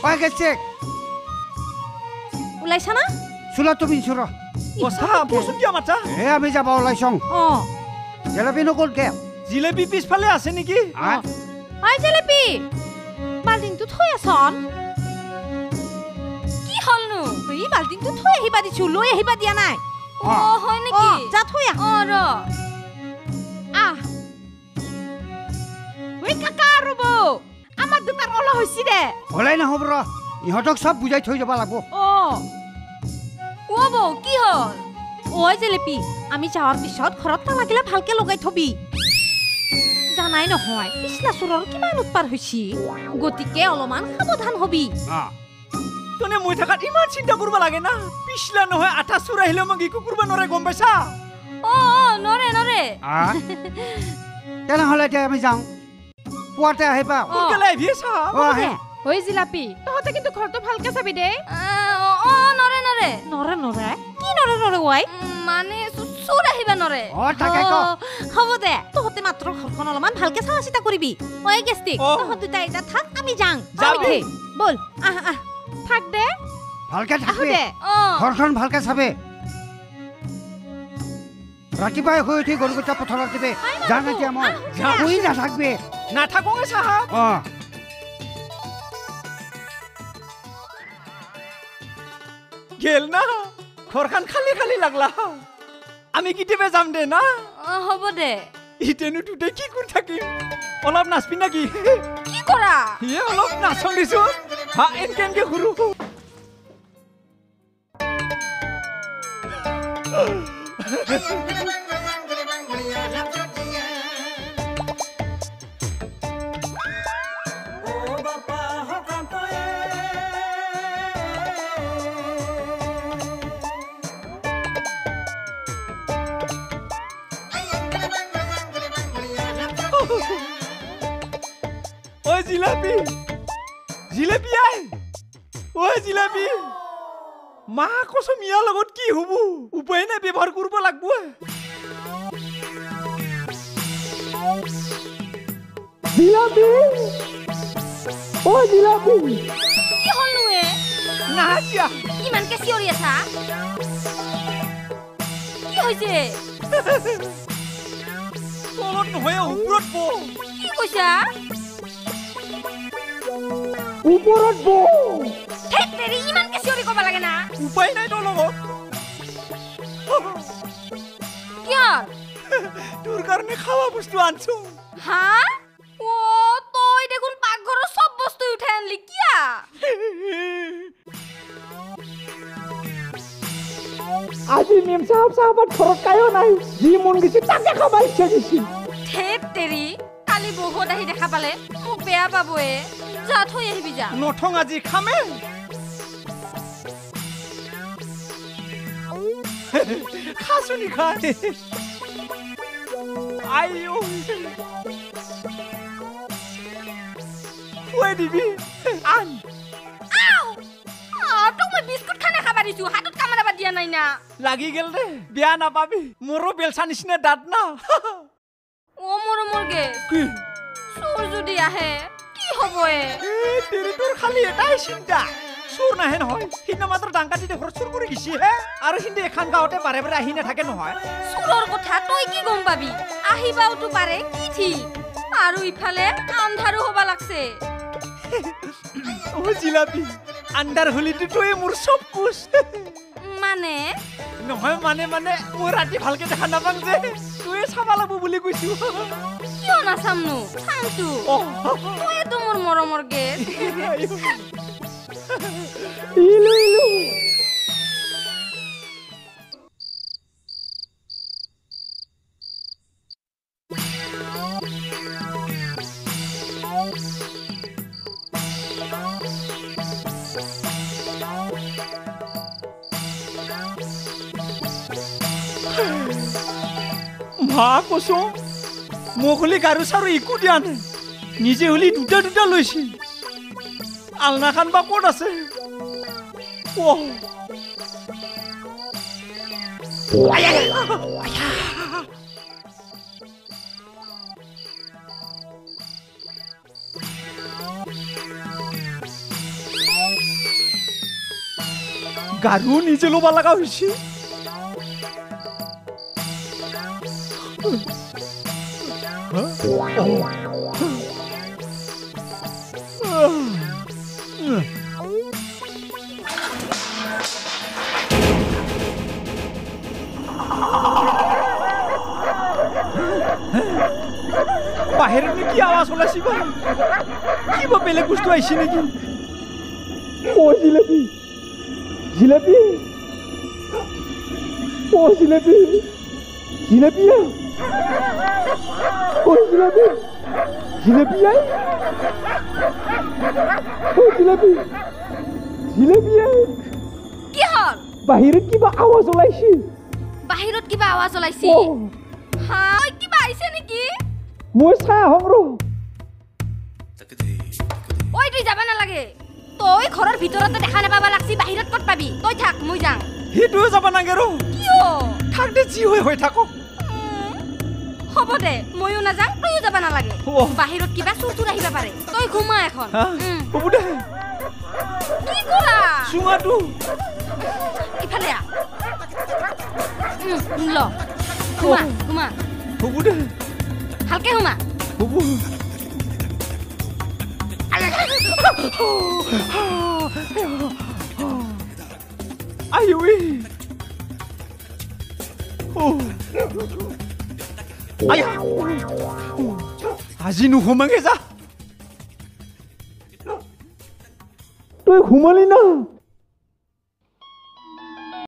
ঐ গেছে ওলাইছা না চোলাটো পিন্ধছো ৰ বচোন কিয় মাতা এ আমি যাব ওলাইছং অ জেলেপি নো ক'ত গেল জিলেপি পিছফালে আছে নেকি ঐ জেলেপি বাল্টিংটো থৈ আছন কি হ'লনো এই বাল্টিংটো থৈ আহিবা দিছো লৈ আহিবা দিয়া নাই অ হয় নেকি যা থৈ আহ অ ৰ আহ ঐ কাকা ৰব আমাৰ দুটাৰ ওলা হৈছে দে ওলাই নহ'ব ৰ ইহঁতক চব বুজাই থৈ যাব লাগব অ ও বৌ কি হ'ল ঐ জেলেপি আমি যাৱাৰ পিছত ঘৰত তালাগিলা ভালকে লগাই থবি জানাই নহয় পিছলা চোৰৰ কিমান উৎপাত হৈছে গতিকে অলপমান সাৱধান হবি তনে মই থাকাত ইমান চিন্তা কৰিব লাগে না পিছলা নহয় আঠা চোৰ আহিলে মোক একো কৰিব নৰে গম পাইছা অ অ নৰে নৰে তেনেহ'লে এতিয়া আমি যাওঁ পুৱাতে আহিবা সোনকালে আহিবি চাহ ঐ জিলাপি তহঁতে কিন্তু ঘৰটো ভালকে চাবি দে অ নৰে নৰে নৰে নৰে কি নৰে নৰে ৱাই মানে চোৰ আহিবা নৰে অ তাকে ক হ'ব দে তহঁতে মাত্ৰ ঘৰখন অলপমান ভালকে চোৱা চিতা কৰিবি ঐ গেষ্টিক তহঁত দুটা এতিয়া থাক আমি যাওঁ যাবি ব'ল আহ আহ থাক দে ভালকে থাকবি ঘৰখন ভালকে চাবি ৰাতিপুৱাই শুই উঠি গৰুকেইটা পথাৰত দিবি যাম এতিয়া মই শুই নাথাকবি নাথাকোঁ চাহাব অ গেল না ঘৰখন খালী খালী লাগলা আমি কেতিয়াবা যাম দে না অ হ'ব দে ইতেনো দুটাই কি কৰি থাকিম অলপ নাচবি নেকি কি কৰা ইয়ে অলপ নাচং দিছো হা এনকে এনকে ঘূৰো জিলাপি জিলাপি আই ঐ জিলাপি মা কচম ইয়াৰ লগত কি হ'ব উপায় নাই ব্যৱহাৰ কৰিব লাগব জিলাপি ঐ জিলাপি কি হ'লনো এ নাচিয়া ইমানকে চিঞৰি আছা কি হৈছে তলত নহয় ওপৰত বহ কি কৈছা ওপৰত বহ ধেৎ তেৰি ইমানকে চিঞৰি ক'ব লাগে না উপায় নাই তোৰ লগত কিয় তোৰ কাৰণে খাৱা বস্তু আনছো হা অ তই দেখোন পাকঘৰৰ চব বস্তু উঠাই আনলি কিয়া আজি মেম চাহাব চাহাবত ঘৰত কায়ো নাই যি মন গৈছে তাকে খাব ইচ্ছা গৈছে ধেৎ তেৰি কালি বহুত আহি দেখা পালে মোক বেয়া পাবয়ে যা থৈ আহিবি যা নথং আজি খামে খাচো নি খা আইও খুৱাই দিবি আন তোক মই বিস্কুট খানা খাবা দিছো হাতত কামৰাবা দিয়া নাই না লাগি গেল দে বেয়া নাপাবি মোৰো বেলচা নিচিনা দাঁত না অ মোৰ মোৰ গেছ কি চোৰ যদি আহে কি হ'ব এ তেৰি তোৰ খালি এটাই চিন্তা চোৰ নাহে নহয় সিদিনা মাত্ৰ ডাংকাটি ঘৰত চোৰ কৰি গৈছে হে আৰু সিদিনা এখন গাঁৱতে বাৰে বাৰে আহি নাথাকে নহয় চোৰৰ কথা তই কি গম পাবি আহিবাওতো পাৰে কি ঠিক আৰু ইফালে আন্ধাৰো হ'ব লাগছে অ জিলাপি আন্ধাৰ হ'লেতো তই মোৰ চব কুচ মানে নহয় মানে মানে মই ৰাতি ভালকে দেখা নাপাং যে তয়ে চাব লাগব বুলি কৈছো কিয় নাচামনো চামতো তয়েতো মোৰ মৰমৰ গেছ ইলু ইলু মা কচোন মোক হলি গাৰু চাৰু একো দিয়া নাই নিজে হলি দুটা দুটা লৈছিল আলনাখান বা ক'ত আছে গাৰু নিজে ল'ব লগা হৈছে। বাহিৰত কি আৱাজ ওলাইছে বা? কিবা বেলেগ বস্তু আহিছে নেকি? অ জিলেপি, জিলেপি, অ জিলেপি, জিলেপি, অ jalebi, jalebi I, O jalebi, jalebi I. কি হ'ল? বাহিৰত কিবা আৱাজ ওলাইছে। বাহিৰত কিবা আৱাজ ওলাইছে? হা, কিবা আহিছে নেকি? মই চাই আহোঁ ৰ। ঐ তুই যাব নালাগে, তই ঘৰৰ ভিতৰতে দেখা নাপাবা লাগছি, বাহিৰত ক'ত পাবি? তই থাক, মই যাওঁ। সেইটোৱে যাব নালাগে ৰ। কিয়? থাক দে, যি হৈ হৈ থাকক। হ'ব দে, ময়ো নাযাওঁ, তয়ো যাব নালাগে। বাহিৰত কিবা চোৰ চোৰ আহিব পাৰে, তই ঘুমা এখন। হ'ব দে। কি কৰা? চুঙাটো ইফালে আহ। ল, ঘুমা ঘুমা। হ'ব দে, ভালকে সোমা। হ'ব। আয়া, আজি নুসুমাগে যা। তই সোমালি না?